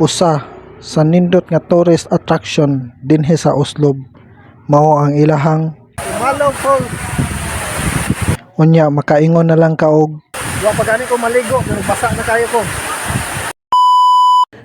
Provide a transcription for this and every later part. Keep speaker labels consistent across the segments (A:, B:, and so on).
A: Usa sa nindot nga tourist attraction dinhi sa Oslob mao ang ilahang
B: Tumalog Falls.
A: Unya makaingon na lang ka og
B: Wa pa gani ko maligo pero basa na kayo ko.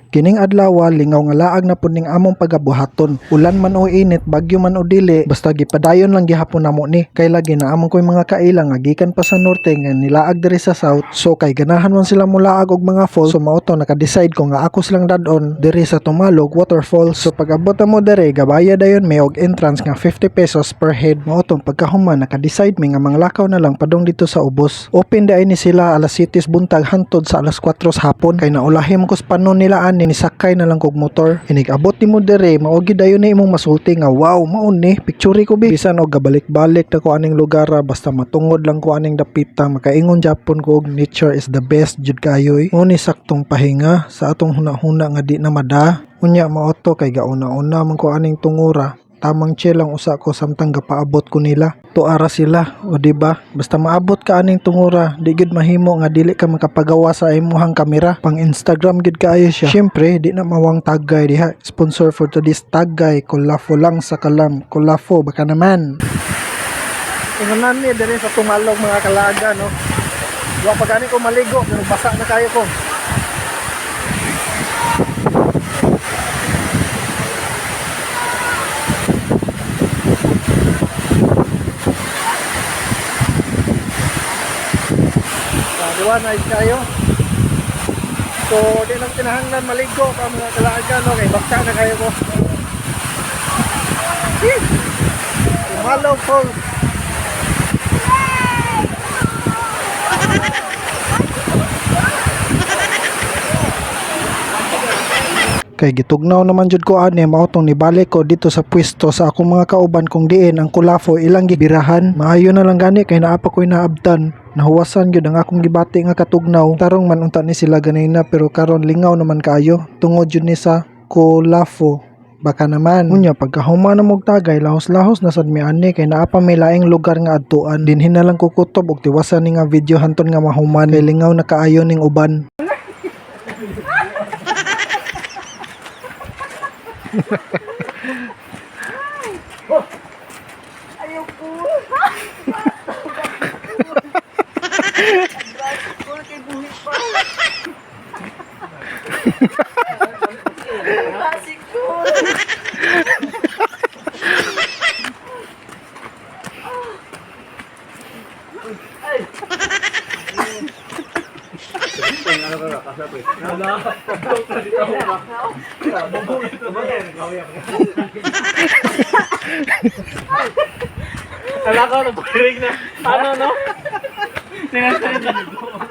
A: Kining adlaw, lingaw nga laag na pud ning among pagabuhaton. Ulan man o init, bagyo man o dili, basta gipadayon lang gihapon namo ni. Kay lagi na among koy mga kaila nga gikan pa sa norte nga nilaag diri sa south. So kay ganahan man sila mulaag og mga falls, so mao to naka-decide ko nga ako silang dad-on diri sa Tumalog Waterfalls. So pag abot mo diri, gabaya dayon may og entrance nga 50 pesos per head. Mao tong pagkahuman naka-decide mi nga manglakaw na lang padong dito sa ubos. Open diay ni sila alas 7 buntag hantod sa alas 4 sa hapon. Kay naulahi mo kus panon nila ani, nisakay na lang kog motor. Inig abot nimo diri, mao gyud dayon na imong masulti nga wow, mao ni picture ko bi. Bisan og gabalik-balik na ko aning lugar ah, basta matungod lang ko aning dapita, makaingon japon ko og nature is the best jud kayo eh. Mao ni saktong pahinga sa atong huna-huna nga di na mada. Unya mao to kay gauna-una man ko aning tungura. Tamang chill lang usa ko samtang gapaabot ko nila. Tuara sila, o di ba? Basta maabot ka aning tungura, di gid mahimo nga dili ka makapagawa sa imuhang kamera. Pang Instagram gid kaayo siya. Syempre, di na mawang tagay diha. Sponsor for today's tagay, Kulafo lang sa kalam. Kulafo, baka naman.
B: Ingonan ni diri sa Tumalog, mga kalaaga, no. Wa pa gani ko maligo pero basa na kayo ko. Ah, di ba, nice kayo? So, di lang kinahanglan maligo pa, mga kalaaga, no, kay basa na kayo ko. Tumalog Falls.
A: Kay gitugnaw naman jud ko ani, mao tong nibalik ko dito sa pwesto sa akong mga kauban kung diin ang Kulafo ilang gibirahan. Maayo na lang gani kay naa pa ko'y naabtan. Nahuwasan gyud ang akong gibati nga katugnaw. Tarong man unta ni sila ganina pero karon lingaw naman kaayo tungod jud ni sa Kulafo. Baka naman. Unya pagkahuman na mog tagay, lahos-lahos na sad mi ani kay naa pa may laing lugar nga adtuan. Dinhi na lang kukutob og tiwasan ni nga video hanton nga mahuman kay lingaw na kaayo ning uban.
C: Ayoko. Ko kay buhi pa. Classic ko.
D: Kala ko, nag na. Ano, no? Sinasabi ko.